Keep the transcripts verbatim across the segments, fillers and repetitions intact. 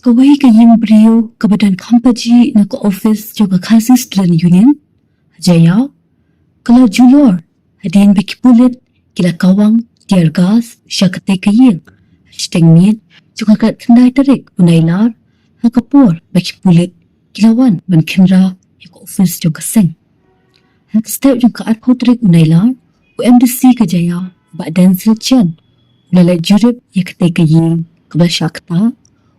Kawei ka ïing briew kaba don kham pajih na ka office jong ka Khasi Student Union ha Jaïaw ka la julor hadien ba ki pulit ki la kawang tear gas sha katei ka ïing ha shiteng miet jong ka khatkhyndai tarik u Nailar, ha ka por ba ki pulit ki la wan ban khynra ïa ka office jong ka seng. Ha ka step jong ka arphew tarik u Nailar, u M D C ka Jaïaw, Bah Denzil Chen, u la leit jurip ïa katei ka ïing kaba shah ktah.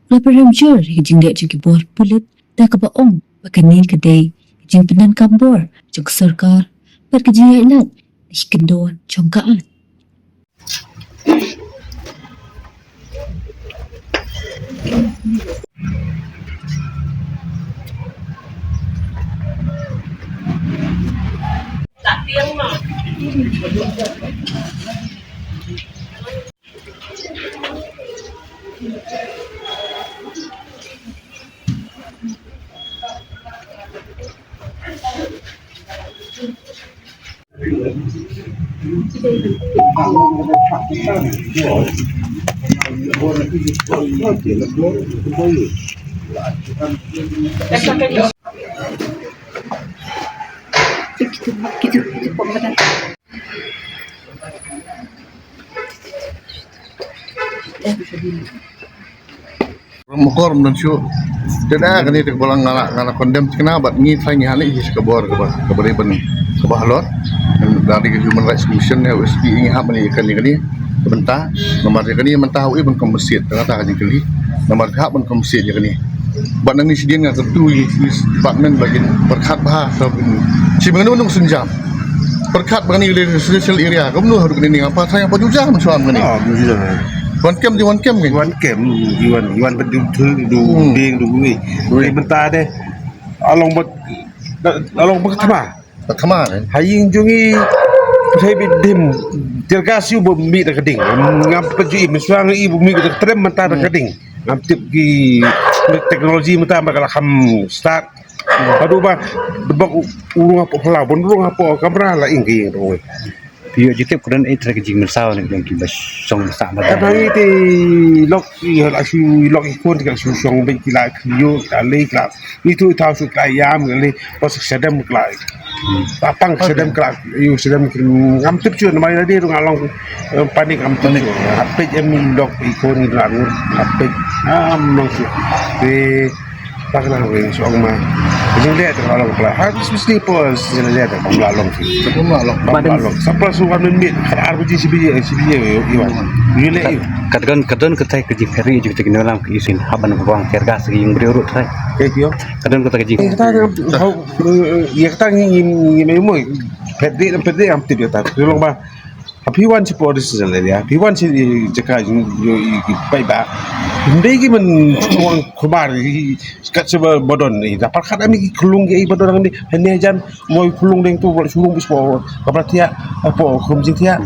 U la pynrem jur ïa ka jingleh jong ki bor pulit da kaba ong ba kane ka dei ka jingpyndonkam bor jong ka sorkar bad ka jingïaid lad na ki kyndon jong ka aiñ. Mukor mdan shu. Te da kane te kaba lang nga la, nga la condemn kane bad ngi trai ngi hani hi ka bor kaba, kaba dei ban, kaba halor. Da dei ka Human Rights Commission ne U S P ngi hap mani kane kane. Bynta namar kane mynta u i ban compensate, kata ka jingkylli. Namar hap ban compensate kane. Bad nangne shadien nga kyntu ïa ki police department ba kin pyrkhat bha sa kin. Shi ba ngano ngano ka sienjam. Pyrkhat ba kane ka residential area, kumno haduh kane nga pat nga pat ju jam shuwa kane. Ah, ju jam. Wan kem di wan kem kane. Wan kem, di wan, di wan bad du thu, du Hmm. ding, du wi. Wi. Wi bynta de. Along bad, along bad thma. Bad thma kane. Ha ïing jong ngi, hai bit dim, tear gas ïa u ba mih da ka ding. Ngam pat ju i, mynshuwa ngi i ba mih da ka trem mynta da ka ding. Ngam tip ki teknoloji mynta ba ka la kham start. Haduh ba, ba u, u rung hapoh phyllaw, ban rung hapoh kamra la ing ki ing rung. Phi ïoh ju tip ka don ei trai ka jingmynsaw na ka liang kiba shong ba sah ba Ka dang. Dang i te lok i la shu lok i khun ka shu shong beit ki la khlieh ki la leh ki la. Itu i thaw shu ki la ïam ki la leh. Pas shadem ki la. Apang shadem ki la. Ïu shadem ki ngam tip shuh namar ïa lade ruh nga long, eh, panik ngam tip shuh. Hapdeng em i lok i khun i la ngur. Hapdeng ngam long shuh. Te Pak na wei song ma. Jing le ta long pla. Ha bis bis ni po jing le ta pla long. Pla long. Pla long. Sa pla su wan min mit. Kar ar baji si biji si biji yo yo. Ni le. Ka don ka don ka tai ka ji pheri ju ta ki nolam ki isin haban ka wang terga sigi yung bri urut tai. Ke kyo. Ka don ka tai ka ji. Kata ya kata ngi ngi mai moi. Pedi pedi am tip ya ta. Long ba. Ha phi wan shi por decision le ya. Phi wan shi jaka jong i pai ba. Ndei ki man wang khumar kat shi ba bodon ni. Da par khat ami ki khulung ki bodon ni. Hane jan moi khulung deng tu bol shulung bis por. Ka ba tia po khum jing tia.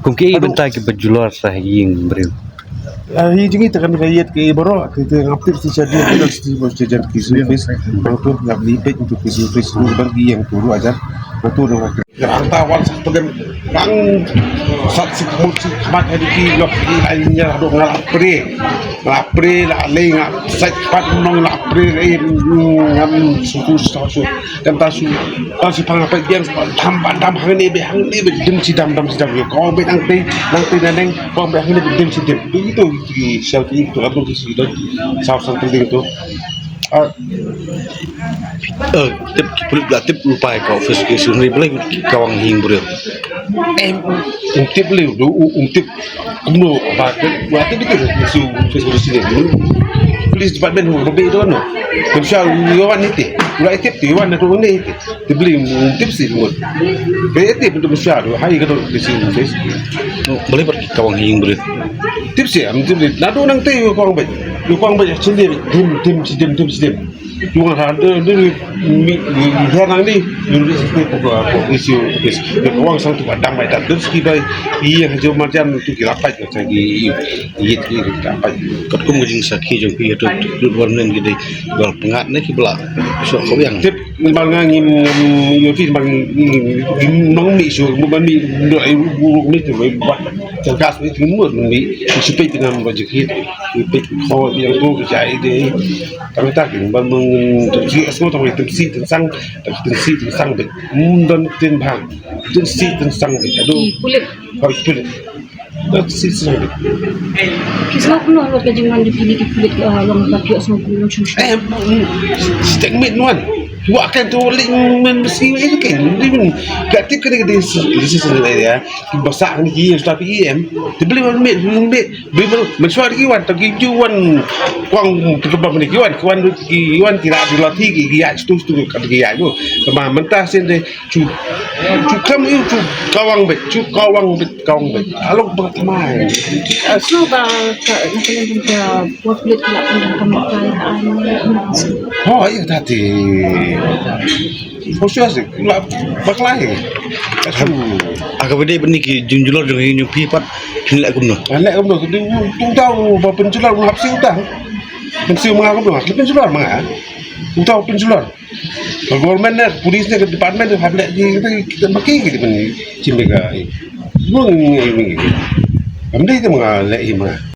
Kum ki bynta ki ba julor sa ïing briew. Ah, hi jing ita kan ka yet ki baro ki te ngap tip si jadi ki si bo si jadi ki si fis. Bang tu ngap li pek tu ki si fis. Bang ki yang tu ajar. Bang tu dong. Anta wan sa pegem bang sat si kemut si kemat hadi ki lok ki lain nya dok ngalap pre. Ngalap pre la lei ngalap sat pat nong ngalap pre lei ngam suku suku. Kan ta su ta su pang apa yang dam dam hang ni be hang ni be dim si dam dam si dam yo. Kau be nang te nang te nang kau be hang ni be dim si dim. Begitu ki sel ki tu apa ki si dot. Saw sang tu. Ah, eh, tip ki pulit la tip lupai ka office ki sunri belai ki kawang hing bril. Eh, um tip liu, du, um tip. Kumno, ba ke, wa tip itu ke su, ke su sini. Police department hu, babe itu no. Kum sha, yu wan iti. Ula tip ti wan tu ne iti. Tip liu, um tip si hu. Ke tip itu sha tu, hai ke tu ke si. Boleh pergi kawang hing bril. Tip si, am tip liu. Nadu nang te yu kawang bai. Yu kawang bai sini, dim, dim, si dim, dim, si dim. Yung ha de de mi mi her nang ni yung ri sik ko ko ko isi is de ko wang sang tu ba dang bai ta de ski bai i ha jo marjan tu ki lapai ko ta ki i i ki lapai. Katkum ka jingsakhi jong phi ïa tu lut war nen ki dei bal pengat ne ki bla so ko yang. Tip ni bal ngang in yo ti bang nong mi so mo ban mi do ai bu mi tu bai ba. Tang kas ni tin mut ni, ni shu peit pynam ba jikit, ni peit ko yang tu ka jai de. Tang ta kin ban mung tu si asmo tang tu si tang sang, tang tu si tang sang de. Mun don tin bang, tu si tang sang de. Aduh. Ki pulit. Kau pulit. Tu si sang de. Ki sngap noh lo ka jingwan di pili ki pulit, ah, long ba ki sngap noh shum shum. Eh, mm, stek mit nuan. Wa kan tu ling men besi itu kan. Dia pun. Ka tip kena kena si si si ya. Ki basa ni ki Ustaz P E M. Ti beli man mit, man mit. Beli man, man suar ki wan, tapi ki wan. Kuang tu kebab ni ki wan, ki wan, ki wan kira di lati ki, ki ya situ situ kat ki ya tu. Sama mentah sini de, cu, cu kam iu, cu kawang bet, cu kawang bet, kawang bet. Alok bangat mai. Snow ba ka, na ka len ka buat kulit kila pun ka makai ai. Oh, iya tadi. Khusus la baklai. Aku. Aka bede bini ki jing julor jong ini pi pat. Kin lek kumno. Lek kumno tu, tu tahu ba penjulor mengap si utang. Pensiu mengap kumno, penjulor mengap. Utang penjulor. Ka government ne, police ne, ka department ne, hap lek ki, kita, kita maki ki depan ni. Cim ka. Bung ni, ni. Am dei te mengap lek i mengap.